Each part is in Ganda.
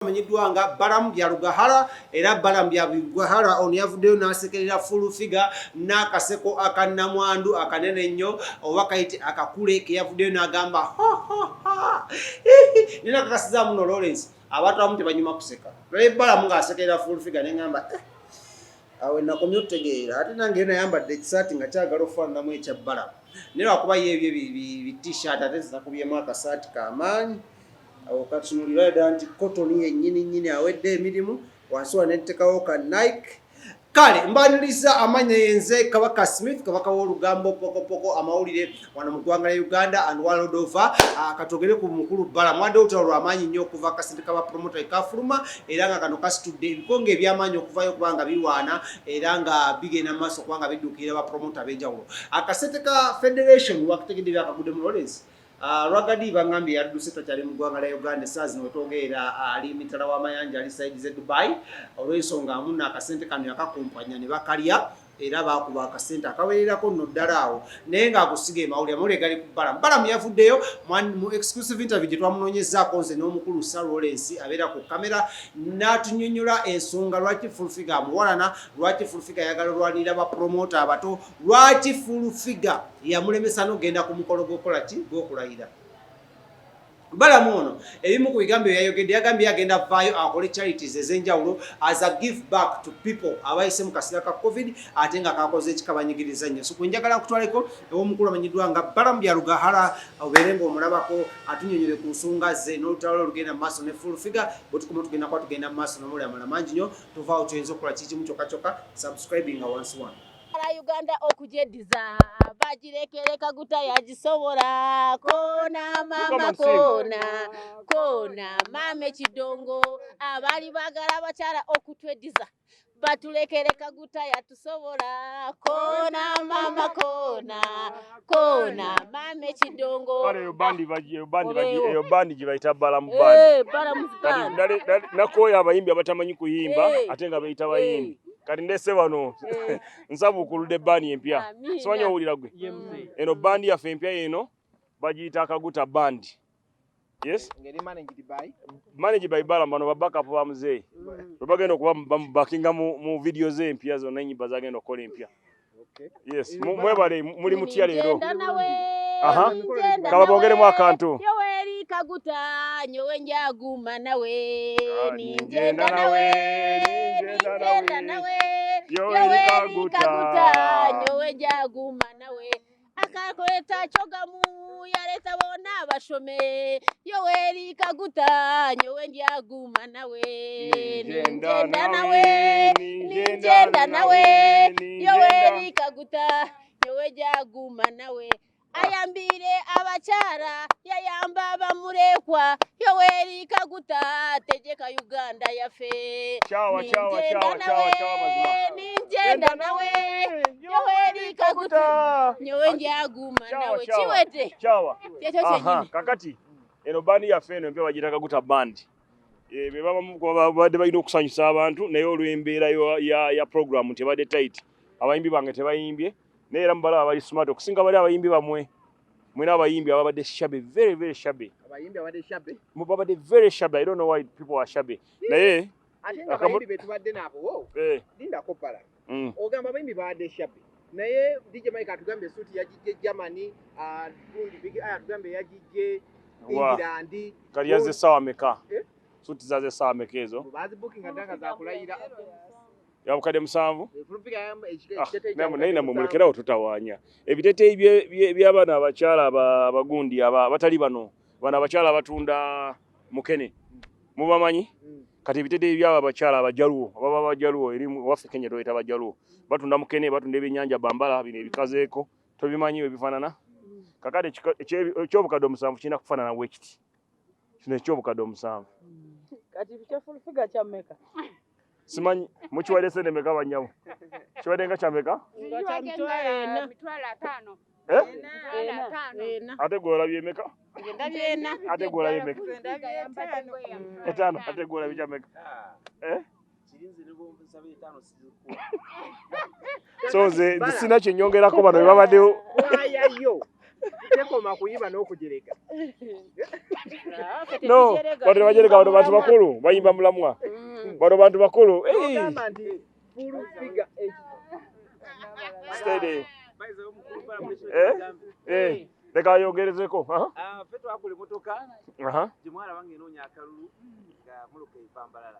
Amanyiddwa nga Balaam Barugahara, era Balaam Barugahara ono yavuddeyo n'asekerera Full Figure n'akaseko akannamwandu akanene ennyo, oba kayite akakule, ke yavuddeyo n'agamba, "Ha, ha, ha." Naye nakakasizaamu no Lawrence, abantu abamu tebanyuma kuseka. Lwaye Balaam ng'asekerera Full Figure, neŋŋamba, "Eh, awo nakomye otutegeera." Ate nange nayambadde ekisaati nga kyagala okufaananamu ekya Balaam, naye lwakuba ye ebyo bi T-shirt, ate zinakubyemu akasaati kamaanyi awo katunulira ddala nti cotton yennyini nnyini, awedde emirimu wansi wa nettekawo ka Nike. Kale mbaniriza, amanya yenze Kabaka Smith, kabaka w'olugambo pokopoko, amawulire wano mu ggwanga lya Uganda and world over. Katwogere ku mukulu Balaam. Wadde olutalo lw'amaanyi nnyo okuva akasente ka bapromota ekafuluma, era nga kano kasitudde ebikonge eby'amaanyi okuvayo okuba nga birwana era nga bigenda mu maaso okuba nga bidduukirira bapromota ab'enjawulo. Akasente ka federation wakutegedde byakagudde mu Lawrence. Ragga Dee bangambye yadduse, takyali mu ggwanga lya Uganda. Essaawa zino wetwogerera ali mitala w'amayanja, ali side z'e Dubai, olw'ensonga amunno akasente kano yakakumpanya ne bakalya, era baakuba akasente akawererako nno ddala awo, naye ng'agusiga emawulire. Amawulire gali ku Balaam. Balaam yavuddeyo mu exclusive interview gye twamunoonyezaako nze n'omukulu Sir Lawrence abeera ku kamera, n'atunyonnyola ensonga lwaki Full Figure amuwalana, lwaki Full Figure ayagala olwanirira bapromota abato, lwaki Full Figure yamulemesa n'okugenda ku mukolo gw'okukola ki, gw'okulayira. Balaam ono ebimu ku bigambo byeyayogedde, yagambye yagenda vaayo akole charities ez'enjawulo as a give back to people abayise mu kaseera ka COVID, ate nga kakoze ekikabanyigiriza nnyo. So kwe njagala nkutwaleko ew'omukulu amanyiddwa nga Balaam Barugahara, obeere ng'omulabako atunyonyole ku nsonga ze n'olutalo olugenda mu maaso ne Full Figure. Bwe tukoma tugenda kuba tugenda mu maaso n'amawulire amalala mangi nnyo. Tuvaawo, tuyinza okukola kikimu kyokka kyokka, subscribinga wansi wano. Uganda okugyeddiza bagirekere Kaguta yagisobola. Kona mama, kona kona mama, ekidongo abaali baagala abakyala okutweddiza batulekere Kaguta yatusobola. Kona mama, kona kona mama, ekidongo. Kale eyo bandi eyo bandi Obeewo. Eyo bandi gye bayita Balaam Band. Eh, Balaam Kati Band. nakooyo abayimbi abatamanyi kuyimba ate nga beyita bayimbi. Kati ndese bano, nsabuukuludde bandi empya. Amiina. Simanyi owulira gwe. Eno bandi yaffe empya eno bagiyita Akaguta Band. Yes, Ngeri managed by managed by Balaam. Bano babakapu ba muzeeyi bwe bagenda okuba bamubakinga mu video ze empya zonna, ennyimba zagenda okukola empya. Yes, mwebale, muli mutya leero? Ningenda nawe. Aha. Ningenda Kaba bongeremu nawe. akantu. Yoweri Kaguta, nyowe njaguma nawe. Ah, Ningenda nawe, ningenda nawe. Yoweri Yoweri Kaguta. Kaguta, nyowe njaguma nawe. Akakweta kyogamu yaleta bona abashome. Yoweri Kaguta, nyowe njaguma nawe. Ningenda Ningenda nawe, nawe, ningenda nawe. Yoweri Kaguta, nyowe njaguma nawe. Ayambire abakyala, yayamba abamulekwa. Yoweri Kaguta, tegeka Uganda yaffe. Kyawa, kyawa, Ningenda kyawa, nawe, kyawa, kyawa, mazima. ningenda nawe. Yoweri Kaguta, nyowe njaguma Kyawa, nawe. kyawa. Kiwedde. Kyawa. Kyekyo Aha, kyennyini. kakati eno bandi yaffe eno empya bagiyita Kaguta Band. Eh, be babamu kuba babadde balina okusanyusa abantu, naye olw'embeera ya program nti ebadde tight, abayimbi bange tebayimbye, naye era mubalaba bali smart okusinga bali abayimbi bamwe. Mwina abayimbi ababadde shabby, very very shabby. Abayimbi abadde shabby? Babadde very shabby. I don't know why people are shabby, naye Ate nga abayimbi betubadde nabo, lindako pala. Ogamba abayimbi babadde shabby, naye DJ Mike atugambye esuuti yagijje Germany, ah, gundi Big Eye atugambye yagijje Wa. England. Kali yaze essaawa meka? Eh? Suuti zaze essaawa meka ezo? Bazibookinga dda nga zakulayira. Ya 7,000. Ah, Ekiteteeyi. Naye namwe mulekerawo tutawaanya ebiteteeyi by'abaana abakyala abagundi abatali bano, bano abakyala abatunda mukene mubamanyi. Kati ebiteteeyi byabo abakyala abajaluwo, ababa abajaluwo eri waffe Kenya toyita bajaluwo, batunda mukene, batunda ebyennyanja bambala bino ebikazeeko, tobimanyi bwe bifaanana. Kakati eky'7,000 kirina kufaanana bwe kiti, kino eky'7,000. Kati kya Full Figure kya mmeka? Simanyi mukiwadde sente meka, bannyabo? Kiwadde nga kyameka? Nga kya 40,000. 50,000. Eh? 50,000. Ena. Ate gwe olabye emeka? Nze ndabye ena. Ate gwe olabye emeka? Etaano. Ate gwe olabye kyameka? Eh? Kirinze ne bwonsaba etaano sizikuwa. So nze sina kyenyongerako, bano bebabaddewo. Kwayayo. Tekoma kuyimba n'okujerega. No, bano tebajerega, bano bantu bakulu, bayimba mulamwa. Bano bantu bakulu. Hey. Ogamba nti full figure Steady. Eh? Eh. Leka ayogerezeko. Aha. Ah, ffe twagula emmotoka Aha. gye mwalaba ng'enoonya akalulu nga mmotoka eva Mbarara.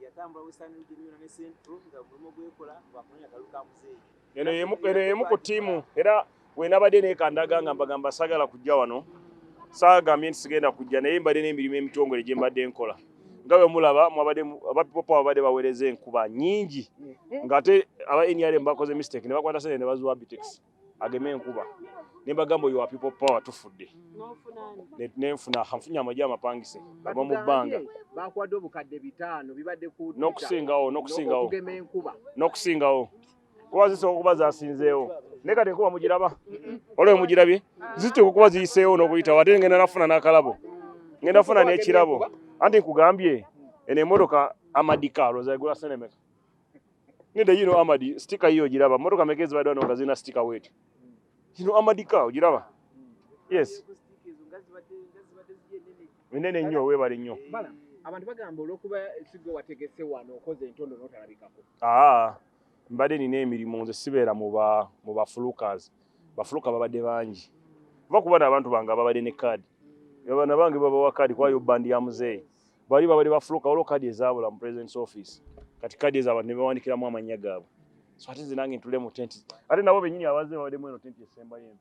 Yatambula Western Region yonna ne Central nga mulimu gwekola gwa kunoonya akalulu ka muzeeyi. Eno yemu ku ttiimu era we nabadde neekandaga nga mbagamba saagala kujja wano. Saagambye nti sigenda kujja, naye mbadde n'emirimu emitongole gye mbadde nkola. Nga bwe mulaba mwabadde aba People Power babadde baweereza enkuba nnyingi, ng'ate aba NRM bakoze mistake ne bakwata ssente ne baziwa Abitex ageme enkuba. Ne mbagamba oyo wa People Power tufudde. Nenfuna nfunye amagye amapangise ava mu bbanga. Bakuwadde 5,000 bibadde ku N'okusingawo, n'okusingawo. Okugema enkuba. N'okusingawo. Kuba zisobola okuba zasinzeewo. Naye kati enkuba mugiraba? Waliwo mugirabye? Zituuka okuba ziyiseewo n'okuyitawo, ate ngenda nafuna n'akalabo. Ngenda funa n'ekirabo. Anti nkugambye eno emmotoka Amadi car olowooza egula ssente mmeka? Nedda yino Amadi sticker yiyo ogiraba. Mmotoka mmeka ezibadde wano nga zirina sticker bw'etyo? Yino Amadi car ogiraba? Yes. Ennene nnyo, weebale nnyo. Bala, abantu bagamba olw'okuba sigwe wategese wano okoze entondo n'otalabikako. Aa, mbadde nina emirimu, nze sibeera mu ba flukas. Bafuluka babadde bangi. Va kuba n'abantu bange ababadde ne kaadi. Abaana bange babawa kaadi kuba yo bandi ya muzeeyi. Bali babadde bafuluka, waliwo kaadi ezaabula mu president's office. Kati kaadi ezo abantu ne bawandikiramu amannya gaabwe. So ate nze nange ntule mu tenti. Ate nabo bennyini abazze babadde mu eno tenti esembayo eno.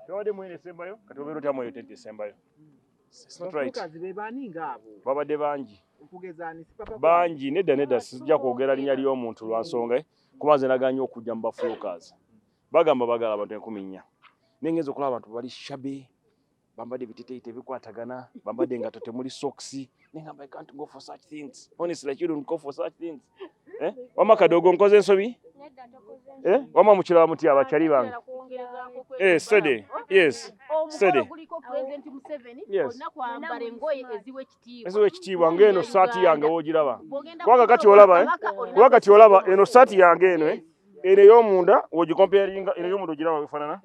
Tebabadde mu eno esembayo? Kati obeera otya mu eyo tenti esembayo? It's not right. Bafulukazi be baani ng'abo? Babadde bangi. Okugeza ani? Si Papa Bangi, nedda nedda, sijja kwogera linnya ly'omuntu lwa nsonga, kuba nze nagaanye okujja mu bafulukazi. Bagamba baagala abantu 4,000. Naye ngenze okulaba abantu bali shabby, bambadde ebiteeteeyi tebikwatagana, bambadde engatto temuli socks. Naye ngamba I can't go for such things. Honestly, I shouldn't go for such things. Eh? Wamma kadogo nkoze ensobi? Eh? Wamma mukiraba mutya abakyali bange? Eh, steady. Yes. Steady. Omukolo guliko President Museveni, Yes. olina kwambala engoye eziwa ekitiibwa. Eziwa ekitiibwa ng'eno saati yange w'ogiraba. Bw'ogenda Kubanga ku kati mukolo olaba, eh? Kabaka, olina Kuba kati olaba eno saati yange eno, eh? Eno ey'omunda w'ogikompeeringa, eno ey'omunda ogiraba weefaanana?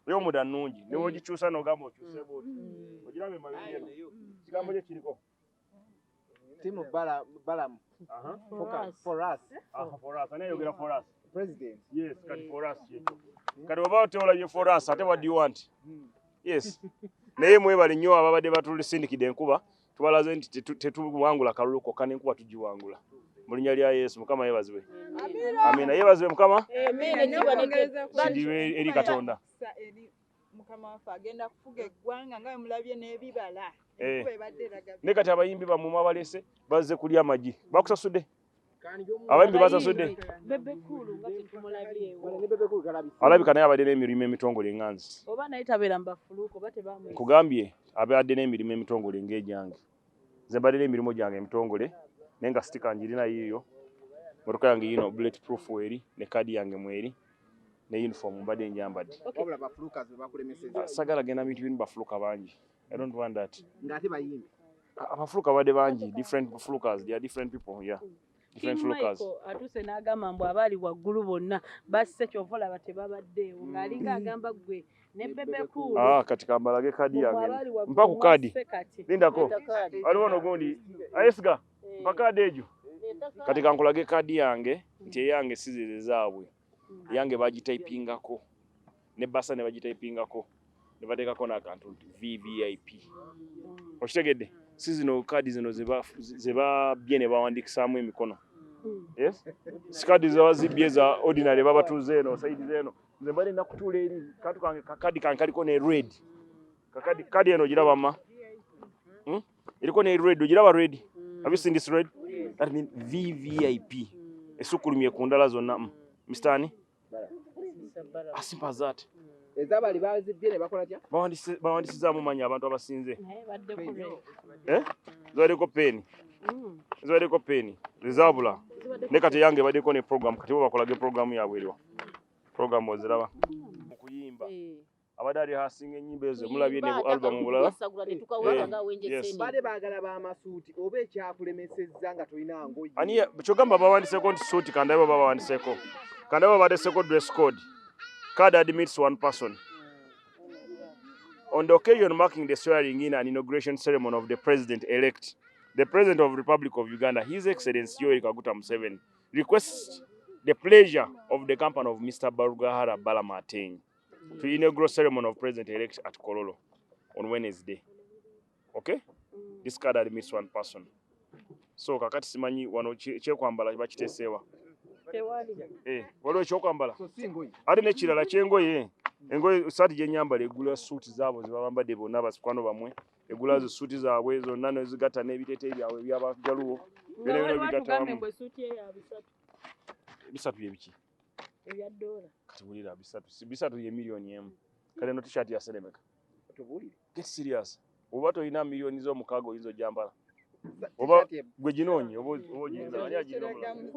Ey'omunda nnungi. Ne w'ogikyusa n'ogamba okyuse bw'oti. Ogiraba emabega eno. Kigambo kye kiriko. Timu Bala, Balamu. Aha. Focus for us. Aha, for us. Ani ayogera for us? President. Yes, kati for us kyekyo. Kati oba teolabye for us, ate what do you want? Yes. Naye mwebale nnyo ababadde batulisindikidde enkuba, tubalaze nti tetuwangula kalulu kokka, n'enkuba tugiwangula. Mu linnya lya Yesu, Mukama yeebazibwe. Amiina. Yeebazibwe Mukama. Kidiwe eri Katonda. Eri Mukama waffe agenda kufuga eggwanga nga bwe mulabye n'ebibala. Eh. Enkuba ebadde eraga. Naye kati abayimbi bammwe mwabalese bazze kulya amagi. Bakusasudde? Abayimbi basasudde? Bebe Cool nga tetumulabyewo. Ne Bebe Cool talabise. Alabika naye abadde n'emirimu emitongole enganzi. Oba naye tabeera mu bafuluuka oba tebamuyise. Nkugambye abadde n'emirimu emitongole ng'egyange. Nze mbadde n'emirimu gyange emitongole naye nga sticker ngirina yiiyo. Motoka yange yiino bullet proof weeri ne kaadi yange mweri ne uniform mbadde njambadde. Wabula bafulukazi bakulemeseza. Sagala genda bintu birimu bafuluka bangi. I don't want that. Ng'ate bayimbi. Abafuluka babadde bangi, different flukas, they are different people, yeah. Different King flukas. Michael atuuse n'agamba mbu abaali waggulu bonna basse, kyova olaba tebabaddeewo, ng'alinga agamba ggwe ne Bebe Cool. Ah, kati kambalage kaadi Mwe yange. abaali waggulu Mpa ku kaadi. mwasse kati. Lindako. Waliwo no gundi. Ayesiga. Mpa kaadi egyo. Kati kankulage kaadi yange nti eyange si ze zaabwe. Eyange bagitayipingako. Ne basa ne bagitayipingako. Ne bateekako n'akantu nti VVIP. Okitegedde? Si zino kaadi zino ze babbye ne bawandiikisaamu emikono. Yes? Si kaadi zaba zibbye za ordinary babatuuze eno side z'eno. Nze mbadde nakutuula eri kantu kange kakadi kange kaliko ne red. Kakadi kadi eno ogiraba ma? Eriko ne red, ogiraba red? Have you seen this red? That means VVIP. Esukkulumye ku ndala zonna. Mr. Ani? As simple as that. Ezabali bazibbye ne bakola tya? Bawandisizaamu mannya abantu abasinze. Naye baddeko red. Eh? Zibaddeko peni. Zibaddeko peni. Ezaabula. Ne kati eyange ebaddeko ne program, kati bo bakolage program yaabwe eriwa. Program oziraba. Mu kuyimba. Abadde ali hasinga ennyimba ezo mulabye ne album bulala. Yes. Baade baagala b'amasuuti oba ekyakulemesezza nga tolina ngoye. Ani kyogamba bawandiseeko nti suuti kandabe oba bawandiseeko. Kandabe babaddeseko dress code. Card admits one person. On the occasion marking the swearing in and inauguration ceremony of the president-elect, the President of the Republic of Uganda, His Excellency Yoweri Kaguta Museveni, requests the pleasure of the company of Mr. Barugahara Balaam Ateenyi to inaugural ceremony of president-elect at Kololo on Wednesday. Okay? This card admits one person. So kakati simanyi wano ekyokwambala bakiteesewa. Tewali. Eh, waliwo ekyokwambala. So si ngoye. Ate n'ekirala kyengoye, engoye saati gye nyambala egula suuti zaabwe ze babambadde bonna basikwano bammwe, egula zo suuti zaabwe zonna nezigatta n'ebiteeteeyi byabwe ebyabajaluwo. Nga Byonna waliwo bigatta atugambye wamu. mbu essuuti ye ya 300. 300 bye biki? Ebya ddoola. Kati wulira 300, si 300 ye 1 million. Kale eno t-shirt ya seremeka. Tubuulire. Get serious. Oba tolina 6 million oyinza ogyambala. Oba T-shirt gwe ginoonye oba ogiyinza ani agirina omulala?